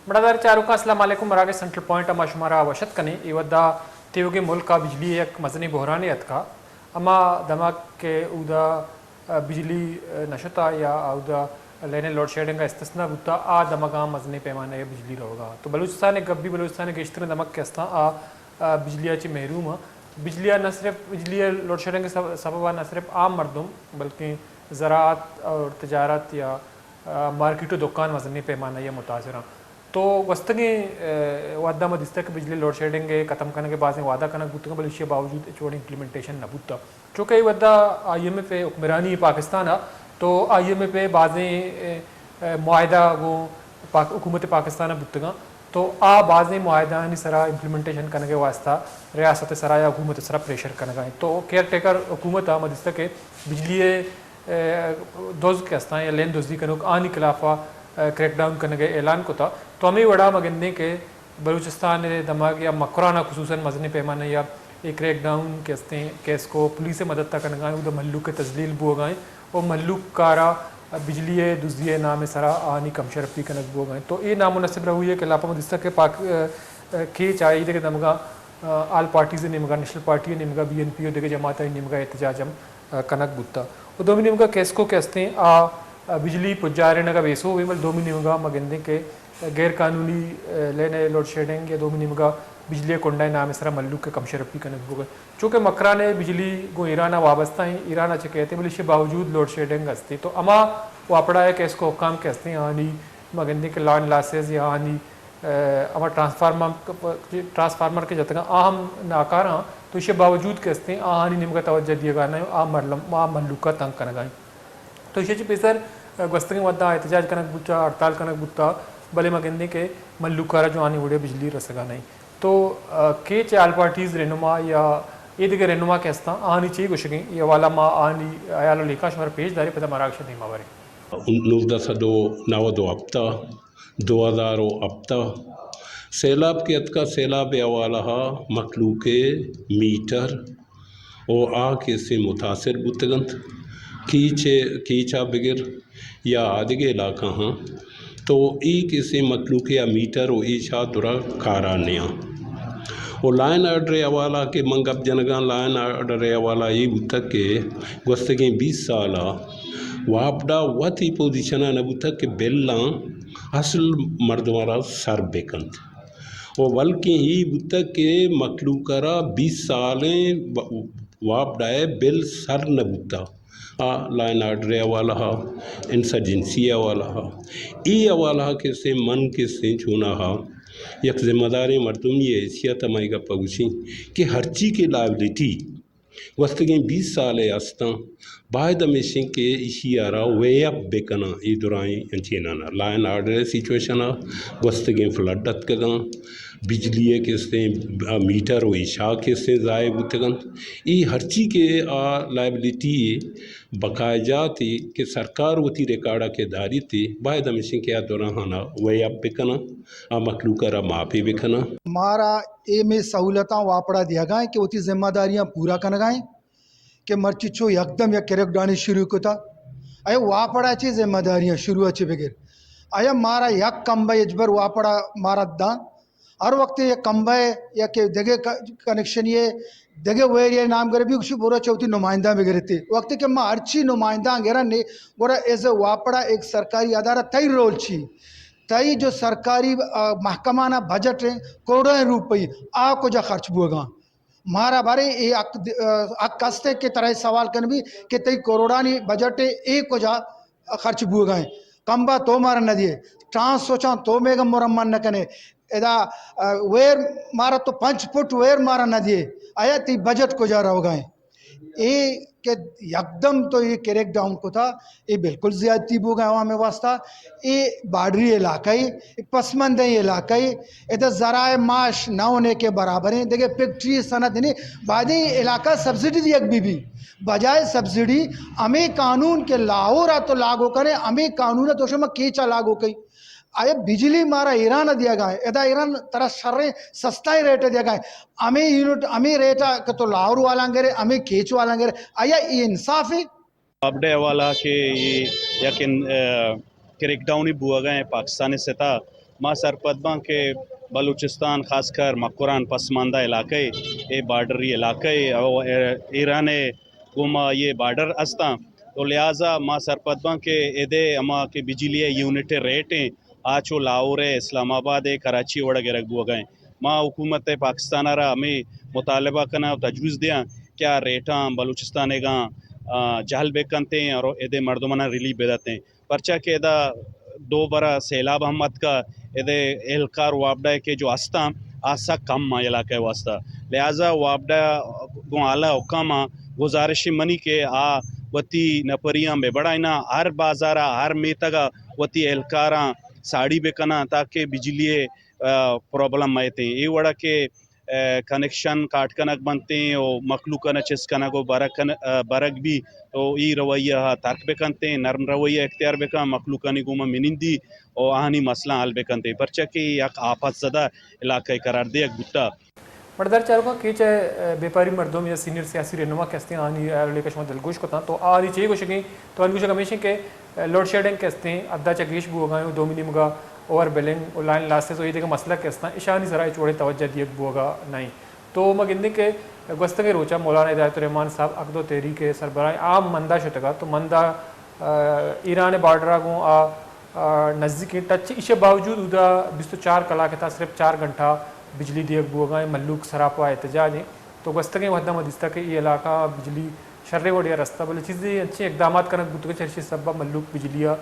مڑادار چاروکاں، السلام علیکم۔ مراگش سینٹرل پوائنٹ ءَ ما شمارا وش اتک کنیں۔ اے وھد ءَ تیوگیں ملک ءَ بجلی ءِ یک مزنیں بحرانے اتکا۔ ہما دمگ کہ اودا، ءَ، بجلی، ءَ، نہ شتا یا اودا لین ءِ لوڈ شیڈنگ ءَ استثنا بوتا، آ دمگاں مزنیں پیمانہ ءَ بجلی روگا۔ تو بلوچستان ءِ گپ بی، بلوچستان ءِ گیشتریں دمگ کہ استاں، آ، ءَ، بجلی ءَ چہ محروم آں۔ بجلی ءَ نہ صرف، بجلی ءِ لوڈ شیڈنگ ءِ سب-، سبب ءَ نہ صرف عام مردم، بلکیں زراعت اور تجارت یا، ءَ، مارکیٹ و دکان مزنیں پیمانہ ءَ متاثر آں۔ تو گوستگیں، ءَ، وھد ءَ ما دیستگ کہ بجلی لوڈ شیڈنگ ءِ ختم کنگ ءِ بازیں وعدہ کنگ بوتگ، بلے ایشی ءِ باوجود ہچ وڑیں امپلیمنٹیشن نہ بوتگ۔ چونکہ اے وھد ءَ آئی ایم ایف ءِ حکمرانی پاکستان ءَ، تو آئی ایم ایف ءِ بازیں، ءَ، ءَ، معاہدہ گوں پاک-، حکومت پاکستان ءَ بوتگاں، تو آ بازیں معاہدہانی سرا امپلیمنٹیشن کنگ ءِ واستہ ریاست ءِ سرا یا حکومت ءِ سرا پریشر کنگ ءَ انت۔ تو کیئر ٹیکر حکومت ءَ ما دیستگ کہ بجلی ءِ، ءَ، دز کہ استاں یا لین دزی کنوک، آنی خلاف ءَ، ءَ، کریک ڈاؤن کنگ ءِ اعلان کتا۔ تو ہمے وڑا ما گندیں کہ بلوچستان ءِ دمگ یا مکران ءَ خصوصاً مزنیں پیمانہ یا اے کریک ڈاؤن کہ استیں کیسکو پولیس ءِ مدد ءَ کنگا ایں، اودا مھلوک ءِ تذلیل بوگا ایں و مھلوک کارا بجلی ءِ دزی ءِ نام ءِ سرا آنی کم شرپی کنگ بوگا ایں۔ تو اے نامناسب رویے کہ لاپا ما دیستگ کہ پاک-، ءَ، ءَ، کیچ ءَ ایدگہ دمگا، ءَ، آل پارٹیز ءِ نیمگا، نیشنل پارٹی ءِ نیمگا، بی این پی و دگہ جماعتانی نیمگا احتجاج ہم، ءَ، کنگ بوتا۔ و دومی نیمگا کیسکو کہ استیں آ، ءَ، بجلی پجارینگ ءَ بے سوب ایں، بلے دومی نیمگا ما گندیں کہ غیر قانونی، ءَ، لین ءِ لوڈ شیڈنگ یا دومی نیمگا بجلی ءِ کنڈاں نام ءِ سرا مھلوک ءِ کم شرپی کنگ بوگ ءَ۔ چونکہ مکران ءِ بجلی گوں ایران ءَ وابستہ ایں، ایران ءَ چہ کئیت، بلے ایشی ءِ باوجود لوڈ شیڈنگ است۔ تو ہما واپڈا ءِ کیسکو حکام کہ استیں، آنی ما گندیں کہ لائن لاسز یا آنی، ءَ، ہما ٹرانسفارمر، ٹرانسفارمر کہ جتگاں آ ہم ناکارہ آں، تو ایشی ءِ باوجود کہ استیں آہانی نیمگا توجہ دیگا نہ، آ مھلوک ءَ تنگ کنگا ایں۔ تو ایشی ءَ چہ پیسر، ءَ، گوستگیں وھداں احتجاج کنگ بوتا، ہڑتال کنگ بوتا، بلے ما گندیں کہ مھلوک ءَ را جو آنی وڑیں بجلی رسگا نہ ایں۔ تو، ءَ، کیچ ءِ آل پارٹیز رہنما یا اے دگہ رہنما کہ استاں، آنی چے گوشگ ایں؟ اے حوالہ ما آنی حیال و لیکہ شمارا پیش داریں، پدا مراگش ءَ دیما بریں۔ نوزدہ سد و نود و ہپت ءَ، دو ہزار و ہپت ءَ سیلاب کہ اتکا، سیلاب ءِ حوالہ ءَ مخلوق ءِ میٹر و آ کسے متاثر بوتگ انت۔ کیچ ءَ، کیچ ءَ بگر یا آدگہ علاقہ ہاں، تو اے کسے مخلوق ءَ میٹر و ایشا درا کارا نیاں۔ و لائن آرڈر ءِ حوالہ کہ من گپ جنگاں، لائن آرڈر ءِ حوالہ اے بوتگ کہ گوستگیں بیست سال ءَ واپڈا وت اے پوزیشن ءَ نہ بوتگ کہ بلاں اصل مردم ءَ را سر بکنت۔ و بلکیں اے بوتگ کہ مخلوق ءَ را بیست سالیں واپڈا ءِ بل سر نہ بوتگ۔ آ لائن آرڈر ءِ حوالہ ءَ، انسرجنسی ءِ حوالہ ءَ، اے حوالہ ءَ کسے من کسے چوناہا یک ذمہ داریں مردمی ءِ حیثیت ءَ من اے گپ ءَ گوشیں کہ ہرچی کہ لائبلٹی گوستگیں بیست سال ءَ استاں، باید ہمیش انت کہ ایشی ءَ را وے اپ بکناں۔ اے درائیں انچیناں لائن آرڈر ءِ سیچویشن ءَ گوستگیں فلڈ اتکگاں، بجلی ءِ کستیں میٹر و ایشا کستیں ضائع بوتگ انت۔ اے ہرچی کہ آ لائبلٹی بقایا جاتے کہ سرکار وتی ریکارڈ ءَ کہ داریت، باید ہمیش انت کہ آ دراہاں وے اپ بکناں، آ مخلوق ءَ را معافی بکناں۔ مارا اے مے سہولتاں واپڈا دیگا ایں کہ وتی ذمہ داریاں پورا کنگا ایں کہ مرچی چو یکدم یک کریک ڈاؤنے شروع کتا، اے واپڈا چی ذمہ داریاں شروع چی بگر، اے مارا یک کمبہ ہچبر واپڈا مارا داں، ہر وقت یک کمبہ یا کہ دگہ ک-، کنکشنی دگہ ویری نام گرے بی گوشی برو چہ وتی نمائندہ بگرتے۔ وقتی کہ ما ہرچی نمائندہ گرن نے، گڑا ایز اے واپڈا ایک سرکاری ادارہ تئی رول چی؟ تئی جو سرکاری، آ، محکمانہ بجٹ ہیں، کروڑیں روپی، آ کجا خرچ بوگا؟ مارا بارے اے حق د-، آ، حق است کہ ترا اے سوال کن بی کہ تئی کروڑانی بجٹ اے کجا خرچ بوگا ہیں؟ کمبا تو مارا نہ دیے، ٹرانس سوچاں تو میگا مرمن نہ کنے، ادا، آ، ویر مارا تو پنچ فٹ ویر مارا نہ دیے، آیا تئی بجٹ کجا روگا ہیں؟ اے کہ یکدم تو اے کریک ڈاؤن کتا، اے بالکل زیادتی بوگا عوام واسطہ۔ اے بارڈری علاقہ اے، اے پسماندہ علاقہ اے، ادا ذرائع معاش نہ ہونے کے برابر ہیں، دیکھے فیکٹری صنعت نہیں، بعد اے علاقہ سبسڈی دیگ بی بی، بجائے سبسڈی ہمیں قانون کے لاہور تو لاگو کریں، ہمیں قانون تو شما کیچا لاگو کئی۔ آیا بجلی مارا ایران ء دیگا ہے، ادا ایران ترا شریں سستائیں ریٹ ء دیگا ہے، ہمے یونٹ، ہمے ریٹ ء کہ تو لاہور والاں گرے، ہمے کیچ والاں گرے، آیا اے انصاف ہے؟ اپڈے حوالہ کہ اے یک ان-، ا، کریک ڈاؤن ہی بوگا ہے پاکستان ستا، ما سرپد باں کہ بلوچستان، خاص کر مکران پسماندہ علاقہ ء، اے بارڈری علاقہ ء، او ایران ء گوما یہ بارڈر استاں، تو لہذا ما سرپد باں کہ ادے ہما کہ بجلی ء یونٹ ء ریٹ ایں، آ چو لاہور ء، اسلام آباد ء، کراچی ء وڑا گرگ بوگا ایں۔ ما حکومت پاکستان ء را ہمے مطالبہ کناں و تجویز دیاں کہ آ ریٹاں بلوچستان ء گاں، آ، جہل بکنتیں اور ادے مردماناں ریلیف بدتیں۔ پرچا کہ ادا دو برا سیلاب ہم اتکا، ادے اہلکار وابڈا کہ جو ہستاں، آ سک کم آں علاقہ واسطہ۔ لہذا وابڈا گوں اعلیٰ حکام آں گزارش منی کہ آ وتی نپریاں بہ بڑائیناں، ہر بازارا، ہر میتگا وتی اہلکاراں ساڑی بکناں تاکہ بجلی ء، آ، پرابلم مہ اتیں۔ اے وڑا کہ، آ، کنکشن کاٹ کنگ بنتیں و مخلوقاں چست کنگ و برگ کن-، آ، برگ بی تو ای رویہ ء ترک بکنتیں، نرم رویہ اختیار بکن، مخلوقانی گوما منندی و آہانی مسئلہ حل بکنتیں، پرچا کہ یک آفت زدہ علاقہ قرار دیگ بوتا۔ مڑدار چاروکاں، کیچ ء بیپاری مردم یا سینئر سیاسی رہنما کہ ہستیں، آہانی ہیال ء شما دلگوش کتاں، تو آہانی چے گوشگیں؟ تو آہانی گوشگ ہمیش انت کہ لوڈ شیڈنگ کہ ہستیں، حدا چہ گیش بوگا ایں و دومی نیمگا اوور بلنگ و لائن لاسز و اے دگہ مسئلہ کہ ہستاں، اشانی سرا ہچ وڑیں توجہ دیگ بوگا نہ انت۔ تو ما گندیں کہ گوستگیں روچا مولانا ہدایت الرحمان صاحب حق دو تحریک ء سربراہیں، آ مندا شتگا، تو مندا، آ، ایران ء بارڈرا گوں آ، آ، نزیکیں ٹچ، ایشی باوجود اودا بیست و چار کلاک ء تھا صرف چار گھنٹہ بجلی دیگ بوگا ایں، مھلوک سراپا احتجاج ایں۔ تو گوستگیں وھدا ما دیستا کہ اے علاقہ بجلی شریں وڑے ء رستہ، بلے چیزے انچیں اقدامات کنگ بوتگ چہ ہرشی سبب ء مھلوک بجلی ء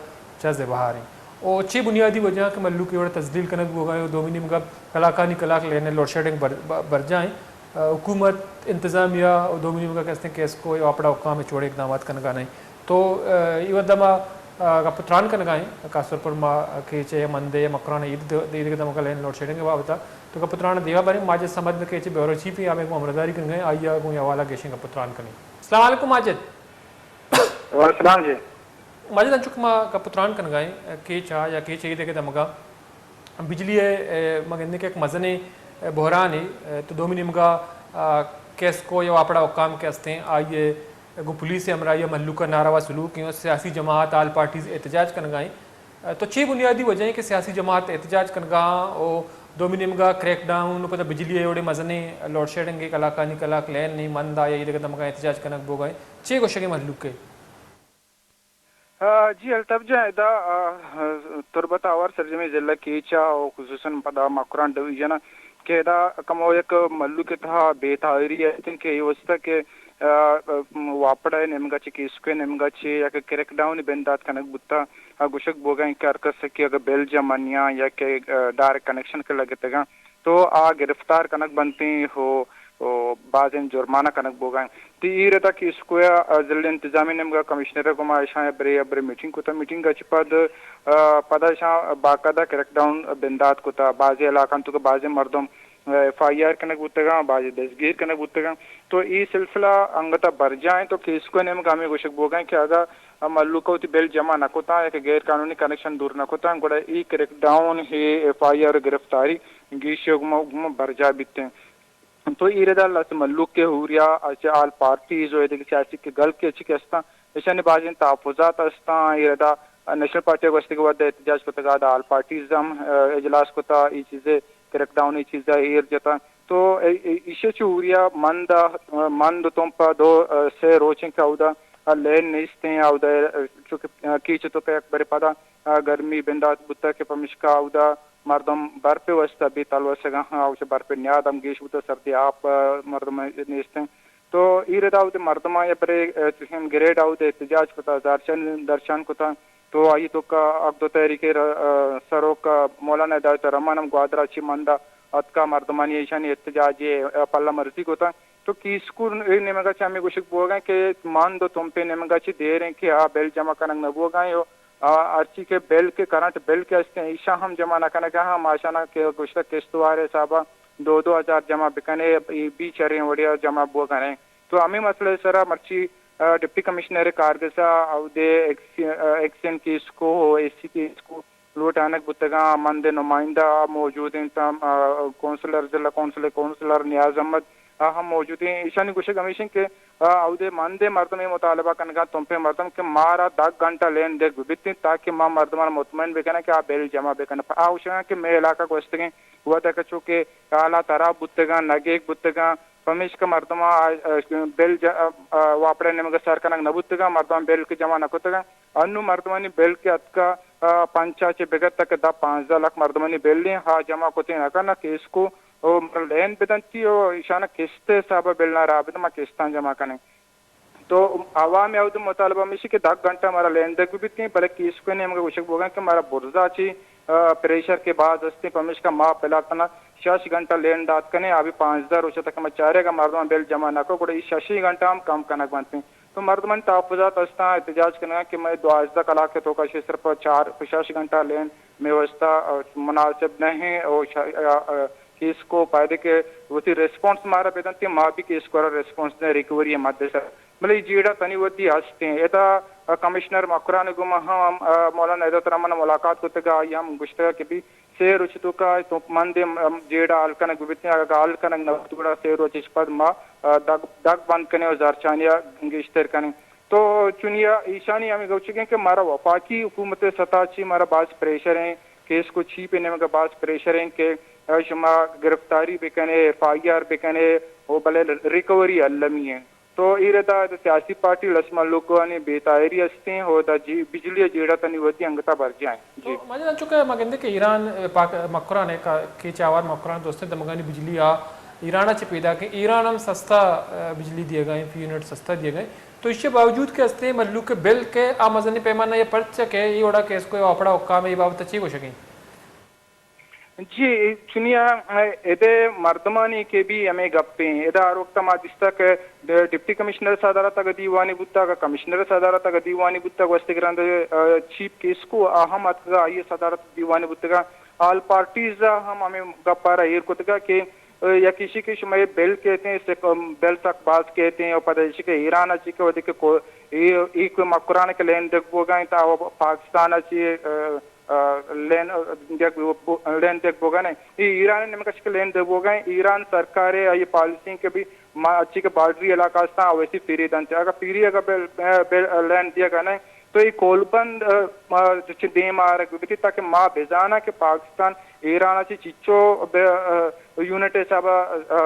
چہ زبہار ایں۔ او چے بنیادی وجہ کہ مھلوک اے وڑ تذلیل کنگ بوگا ایں و دومی نیمگا کلاکانی کلاک لین ء لوڈ شیڈنگ بر-، ب-، برجاہ ایں۔ ء حکومت، انتظامیہ و دومی نیمگا کہ استیں کیسکو یا واپڈا حکام اچ وڑیں اقدامات کنگا نہ انت۔ تو، ء، اے وھدا ما، ء، گپ و تران کنگا ایں، خاص طور پر ما کیچ ء مند ء مکران ء اے دگہ دمگا لین لوڈ شیڈنگ ء بابت ء تو گپ و تران ء دیما بریں۔ ماجد صمد کیچ ء بیورو چیف ایں، آ مئے گوں ہمراہداری کنگا ایں، آئی ء گوں اے حوالہ گیشیں گپ و تران کنیں۔ السلام علیکم ماجد۔ وعلیکم السلام جی۔ ماجد، انچو کہ ما گپ و تران کنگا ایں، کیچ ء یا کیچ ء اے دگہ دمگا بجلی ء، ء، ما گندیں کہ یک مزنیں، ء، بحرانے، ء، تو دومی نیمگا، ء، کیسکو یا واپڈا حکام کہ استیں، آئی ء گوں پولیس ء ہمراہی ء مھلوک ء ناروا سلوک ایں و سیاسی جماعت، آل پارٹیز احتجاج کنگا ایں۔ ء، تو چے بنیادی وجہ ایں کہ سیاسی جماعت احتجاج کنگا آں و دومی نیمگا کریک ڈاؤن و پدا بجلی ء اے وڑیں مزنیں لوڈ شیڈنگ ء کلاکانی کلاک لین نی مند آ یا اے دگہ دمگاں احتجاج کنگ بوگا ایں؟ چے گوشگ ء مھلوک ء؟ آ، جی الطاف جان، ادا، آ، تربت آوار سرجمیں ضلع کیچ ء و خصوصاً پدا مکران ڈویژن ء کہ ادا کمو یک مھلوک ء تہا بے تحری ء اتنت کہ اے واسطہ کہ، آ، واپڈا ء نیمگا چہ کیسکو ء نیمگا چہ یک کریک ڈاؤن بندات کنگ بوتا۔ آ، گوشگ بوگا انت کہ ہر کس کہ اگہ بل جمع نیاں یا کہ، آ، ڈائریکٹ کنکشن کہ لگتگاں تو آ گرفتار کنگ بنتیں و، و بازیں جرمانہ کنگ بوگا انت۔ تی اے ردا کیسکو ء ضلع انتظامی نیمگا کمشنر ء گوما اشاں برے برے میٹنگ کتا۔ میٹنگ ء چہ پد، آ، پدا اشاں باقاعدہ کریک ڈاؤن بندات کتا۔ بازیں علاقہاں تو کہ بازیں مردم، آ، ایف آئی آر کنگ بوتگاں، بازیں دزگیر کنگ بوتگاں۔ تو اے سلسلہ انگت ء برجاہ انت۔ تو کیسکو ء نیمگا ہمے گوشگ بوگا انت کہ اگاں مھلوک ء وتی بل جمع نہ کتاں یا کہ غیر قانونی کنکشن دور نہ کتاں، گڑا اے کریک ڈاؤن ء ایف آئی آر ء گرفتاری گیشی ء گوما، گوما برجاہ بیت انت۔ تو اے ردا لس مھلوک کہ ہوریا چہ آل پارٹیز و ایدگہ سیاسی کہ گل کہ چی کہ استاں، ایشانی بازیں تحفظات استاں۔ اے ردا نیشنل پارٹی ء گوستگیں وھد ء احتجاج کتگ ء آل پارٹیز ہم، آ، اجلاس کتا، اے چیز ء کریک ڈاؤن ء چیز ء ایر جتا۔ تو ای-، ای-، ایشی ء چہ ہوریا مند ء، مند ء تمپ ء دو، آ، سے روچ انت کہ اودا، آ، لین نیست انت، اودا، آ، چونکہ، آ، کیچ ء توک ء یک برے پدا، آ، گرمی بندات بوتگ کہ پمشکا اودا مردم برپ ء واسطہ بے تلوسگ ء آں، او چہ برپ ء نیاد ہم گیش بوتگ، سردی آپ، آ، مردم ء نیست انت۔ تو اے ردا اود ء مردماں یک برے، آ، چوشیں گریڈ ء اود ء احتجاج کتا، درشان، درشان کتا۔ تو آئی توکا حق دو تحریک ء ر-، آ، سروک، آ، مولانا ہدایت الرحمان ہم گوادر ء چہ مند ء اتکا، مردمانی ایشانی احتجاج ء، آ، پلہ مرزی کتا۔ تو کیسکو ء نیمگ ء چہ ہمے گوشگ بوگ ء کہ مند و تمپے نیمگ ء چہ دیر انت کہ آ بل جمع کنگ نہ بوگ ء انت و آ ہرچی کہ بل کہ کرنٹ بل کہ است انت، ایشاں ہم جمع نہ کنگ ء انت، ہم آشانا کہ گوشتگ قسط وار ء حساب ء دو دو ہزار جمع بکن ئے، اے بی چریں وڑے ء جمع بوگ ء نہ انت۔ تو ہمے مسئلہ ء سرا مرچی، آ، ڈپٹی کمشنر کارگس ء اودے ایکسی-، آ، ایکسین کیسکو و اے سی کیسکو لوٹائینگ بوتگاں، مند ء نمائندہ موجود انت، آ، کونسلر، ضلع کونسل ء کونسلر نیاز احمد، آ ہم موجود ایں۔ ایشانی گوشگ ہمیش ایں کہ، آ، اودے مندیں مردم اے مطالبہ کنگا، تمپیں مردم کہ مارا دگ گھنٹہ لین دیگ بہ بیتیں تاکہ ما مردمان مطمئن بکنیں کہ آ بل جمع بکنیں۔ آ گوشگاں کہ مئے علاقہ گوستگیں وھدے کہ چو کہ حالات حراب بوتگاں، نگیگ بوتگاں، پمیشکا مردماں آ، آ، بل ج-، آ، آ، واپڈ ءِ نیمگ ءَ سر کنگ نہ بوتگاں، مردماں بل کہ جمع نہ کتگاں۔ انوں مردمانی بل کہ اتکا، آ، پنچ ءَ چہ بگر تک دہ پانزدہ لکھ مردمانی بل ایں، ہا جمع کتیں نہ کناں، کیس کو او مر لین بدنتی او ایشاناں قسط ءِ حساب ءَ بلاں راہ بدن، ما قسطاں جمع کنیں۔ تو عوام ءِ اود مطالبہ ہمیشی کہ دگ گھنٹہ مارا لین دگ بیتیں، بلے کیس کو ءِ نیمگ ءَ گوشگ بوگاں کہ مارا برزا چی، آ، پریشر کہ باز استیں، پمیشکا ما پلاتنا شش گھنٹہ لین دات کنیں، آ بھی پانزدہ روچ تک ما چاریں، اگاں مردماں بل جمع نہ کو، گڑا ای ششی گھنٹہ ہم کم کنگ بنتیں۔ تو مردمانی تحفظات ہستاں، احتجاج کنگا کہ مئے دوازدہ کلاک ءِ توکا شے صرف چار، شش گھنٹہ لین مئے واسطہ، آ، مناسب نہ ایں۔ او شا-، آ، آ، کیس کو پائدے کہ وتی ریسپانس مارا بدنت، ما بھی کیس کو را ریسپانس دیں ریکوری ءِ مد سر۔ بلے اے جیڑہ تنی وتی ہستیں۔ ادا، آ، کمشنر مکران ءَ گوں ما ہم، آ، مولانا ہدایت الرحمان ءَ ملاقات کتگ، آئی ہم گوشتگ کہ بھی سے روچ توکا تو مندیں، آ، جیڑہ حل کنگ بیتیں، اگاں حل کنگ نہ بوت گڑا سے روچ اش پد ما، آ، دگ، دگ بند کنیں و زہرچانی ءَ گیشتر کنیں۔ تو چونیا ایشانی ہمیں گوشگ ایں کہ مارا وفاقی حکومت ءِ سطح چی مارا باز پریشر ایں، کیس کو چیف ءِ نیمگ ءَ باز پریشر ایں کہ شما گرفتاری بکنے، ایف آئی آر بکنے، او بلے ریکوری المی ایں۔ تو اے ردا سیاسی پارٹی لس مہلوکانی بے تاہیری ہستیں، او دا جی-، بجلی ءِ جیڑہ تنی وتی انگتا برجاہ ایں۔ جی۔ تو مجید، انچو کہ ما گندے کہ ایران، پاک، مکران ءِ کا-، کیچ آوار مکران دوستیں دمگانی بجلی آ ایران ءَ چہ پیداک ایں، ایران ہم سستا، آ، بجلی دیگا ایں، فی یونٹ سستا دیگا ایں۔ تو ایشی باوجود کہ ہستیں مہلوک ءِ بل کہ آ مزنیں پیمانہ یا پرچہ کہ اے وڑا کہ اس کو آپڑا حکام ءَ اے بابت ءَ چے گوشگ ایں؟ جی، چنیا، اے، ادے مردمانی کہ بھی ہمیں گپ ایں، ادا ہر وقت ما دیستا کہ ڈ-، ڈپٹی کمشنر ءِ صدارت اگہ دیوانے بوتا، اگہ کمشنر ءِ صدارت اگہ دیوانے بوتا، گوستگیں رند، آ، چیف کیس کو آ ہم اتکگا، آئی ءِ صدارت دیوانے بوتگا۔ آل پارٹیز ءَ ہم ہمیں گپ ءَ را ایر کتگا کہ، آ، یک ایشی کہ شما اے بل کہتے ہیں، سک-، بل سک باز کہتے ہیں، اور پدا ایشی کہ ایران ءَ چی کہ وھدے کہ کو-، اے، اے کوئی مکران کہ لین دگ بوگا ایں، تا وہ پاکستان ءَ چی، آ، آ، لین، آ، دیگ بو-، لین دیگ بوگا نہ ایں۔ اے ایران ءِ نیمگ ءَ چہ کہ لین دیگ بوگا ایں، ایران سرکار ءِ آئی پالیسی ایں کہ بھی ما اچی کہ بارڈری علاقہ ہستاں، اویسی فری دنت۔ اگاں فری اگاں بل-، بل-، لین دیگا نہ ایں، تو اے کولبند، آ، ما چہ دیم آرگ بیتی تاکہ ما بزاناں کہ پاکستان ایران ءَ چہ چچو بہ، آ، یونٹ حساب ءَ، آ،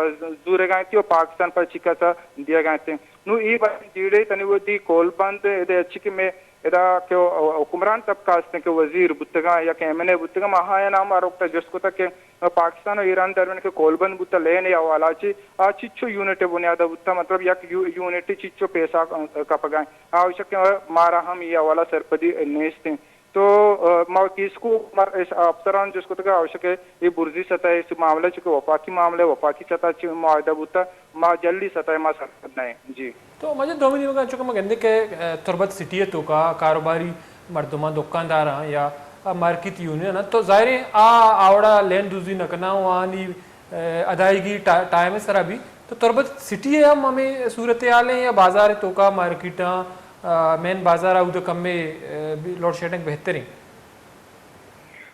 زورگا انت و پاکستان پر چی کسا دیگا انت۔ نوں اے وڑیں جیڑہ تنی وتی کولبند ادے اچی کہ مئے ادا کہ حکمران طبقہ ہستیں کہ وزیر بوتگاں یا کہ ایم این اے بوتگاں، ما آیاں ہم ہر وقت جست کتگ کہ پاکستان و ایران درمیان کہ کولبند بوتہ لین ءِ حوالہ چی، آ چچو یونٹ ءِ بنیاد ءَ بوتہ، مطلب یک یو-، یونٹ ءِ چچو پیسہ کپگا انت۔ آ گوشگ کہ مارا ہم اے حوالہ سرپدی نیست انت۔ تو، آ، ما کیس کو مر-، اس افسران جست کتگ، آ گوشگ کہ اے برزی سطح ءِ معاملہ، چونکہ وفاقی معاملہ، وفاقی سطح چی معاہدہ بوتہ، ما جھلی سطح ءَ ما سرپد نہ ایں۔ جی۔ تو مجید، دومی نیمگ ءَ چونکہ ما گندیں کہ، آ، تربت سٹی ءِ توکا کاروباری مردماں، دکانداراں یا، آ، مارکیٹ یونین ءَ، تو ظاہر ایں آ آوڑا لین دزی نہ کناں و آنی، آ، ادائیگی ٹا-، ٹائم ءِ سرا بھی۔ تو تربت سٹی ءَ ہم ہمیں صورتحال ایں یا بازار ءِ توکا مارکیٹاں، آ، مین بازار ءَ اود کمے، آ، بھی لوڈ شیڈنگ بہتر ایں؟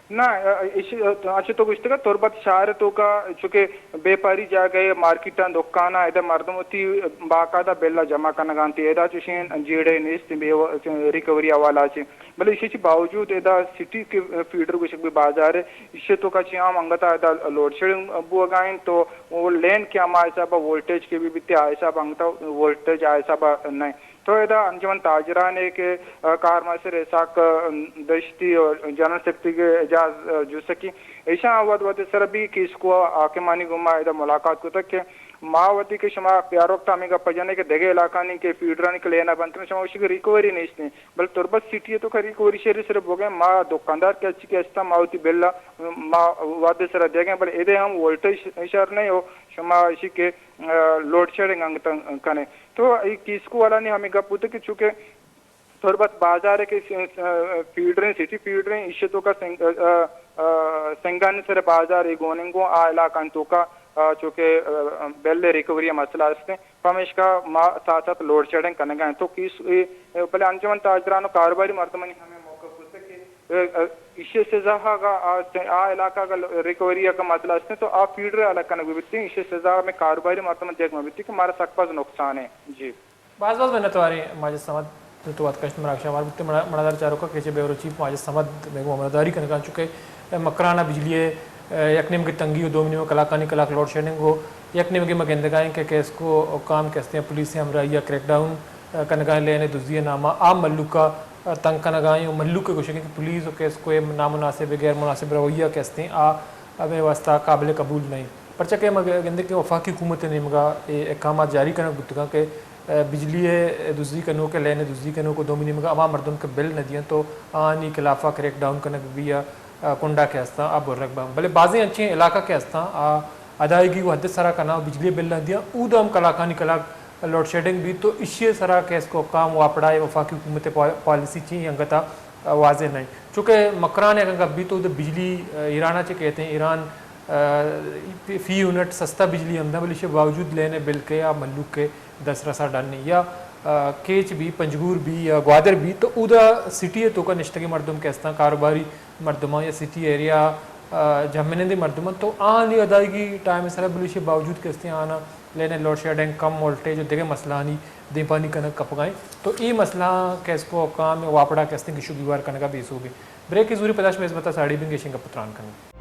نہ، اچ تو گوشتگ تربت شہر ءِ توکا چونکہ بیپاری جاگہ ءِ، مارکیٹاں، دکاناں، ادا مردم وتی باقاعدہ بل ءَ جمع کنگ ءَ انت، ادا چوشیں جیڑہ نیست، بے و-، ریکوری حوالہ چہ۔ بلے ایشی چہ باوجود ادا سٹی کہ فیڈر گوشگ بی بازار ءِ، ایشی توکا چہ عام انگتا ادا لوڈ شیڈنگ بوگا انت تو او لین کہ ہما حساب ءَ وولٹیج کہ بی بیتی، آ حساب انگتا وولٹیج آ حساب ءَ نہ۔ تو ادا انجمن تاجران ءِ کہ، آ، کارمستر اسحاق، آ، دشتی و جنرل سیکرٹری کہ اعجاز، آ، جوسکی، ایشاں وھد وھد سر بھی کیس کو حاکمانی گوما ادا ملاقات کتگ کہ ما وتی کہ شما پیار وقت ہمیں گپ جنے کہ دگہ علاقانی کہ فیڈرانی کہ لینا بنت، شما گوشی کہ ریکوری نیست ایں، بل تربت سٹی ءِ توکا ریکوری شری سر بوگے، ما دکاندار کہ اچی کہ استا ما وتی بل ما وھد سر دیگیں، بل ادے ہم وولٹیج شر نہیں ہو، شما اشی کہ، آ، لوڈ شیڈنگ انگت کنے۔ تو اے کیس کو والا نے ہمیں گپ بوتے کہ چونکہ تربت بازار ءِ کہ س-، س-، فیڈریں، سٹی فیڈریں، ایشی توکا سنگ-، آ، آ، آ، سنگانی سر بازار ءِ گوننگوں آ علاقہ توکا، آ، چونکہ، آ، بل ریکوری ءِ مسئلہ است ایں، پمیشکا ما ساتھ ساتھ لوڈ شیڈنگ کنگا ایں۔ تو کیس، اے، بلے انجمن تاجران و کاروباری مردمانی ہمیں موقف بوتے کہ ایشی سزا آ، آ علاقہ اگر ریکوری کا مسئلہ است تو آ فیڈر الگ کنگ بیتی، ایشی سزا میں کاروباری مردم دیگ میں بیتی کہ مارا سک پاس نقصان ہے۔ جی۔ باز باز منتواریں ماجد صمد، تو وت کشت مراگش ءَ ہوار بوتے۔ مڑا-، مڑادار چاروکاں کہ چہ بیورو چیف ماجد صمد مئے گوں ہمراہداری کنگا، چونکہ مکران ءَ بجلی ءِ، اے، یک نیمگے تنگی و دو نیمگے کلاکانی کلاک لوڈ شیڈنگ و یک نیمگے ما گندگا ایں کہ کیسکو حکام کہ استیں پولیس ءِ ہمراہی ءَ کریک ڈاؤن، اے، کنگا ایں لین ءِ دزی ءِ نام ءَ آ مھلوک ءَ تنگ کنگا ایں و مھلوک ءِ گوشگ ایں کہ پولیس و کیسکو ءِ نامناسب، غیر مناسب رویہ کہ استیں آ ہمے واسطہ قابل قبول نہ ایں۔ پرچا کہ ما گندیں کہ وفاقی حکومت ءِ نیمگا اے احکامات جاری کنگ بوتگاں کہ، اے، بجلی ءِ دزی کنوک ءِ، لین ءِ دزی کنوک ءِ دومی نیمگا ہما مردم کہ بل نہ دیاں تو آہانی خلافا کریک ڈاؤن کنگ بہ بی یا، اے، کنڈا کہ ہستاں آ برگ باں۔ بلے بازیں انچیں علاقہ کہ ہستاں آ ادائیگی و حد سرا کناں و بجلی بل نہ دیاں، اود ہم کلاکانی کلاک لوڈ شیڈنگ بیت تو ایشی سرا کیسکو حکام واپڈا ءِ وفاقی حکومت ءِ پا-، پالیسی چی انگتا واضح نہ ایں۔ چونکہ مکران ءِ اگاں گپ بیت تو اود بجلی، اے، ایران ءَ چہ کہتے ہیں ایران، اے، فی یونٹ سستا بجلی ہم داں، بلے ایشی باوجود لین ءِ بل کہ آ مھلوک ءِ دسترس ءَ ڈن ایں۔ یا، اے، کیچ بی، پنجگور بی یا گوادر بی تو اودا سٹی ءِ توکا نشتگیں مردم کہ استاں کاروباری مردماں یا سٹی ایریا، اے، جہمنندیں مردماں تو آہانی ادائیگی ٹائم ءِ سرا بلے ایشی باوجود کہ استیں آہاں لین ءِ لوڈ شیڈنگ، کم وولٹیج و دگہ مسئلہانی دیمپانی کنگ کپگا ایں۔ تو اے مسئلہ کیسکو حکام واپڈا کہ استیں گیش و گیوار کنگا بے سوب ایں۔ بریک ءِ زوری پدا شمئے ہزمتا ساڑی بیں، گیشیں گپ و تران کنیں۔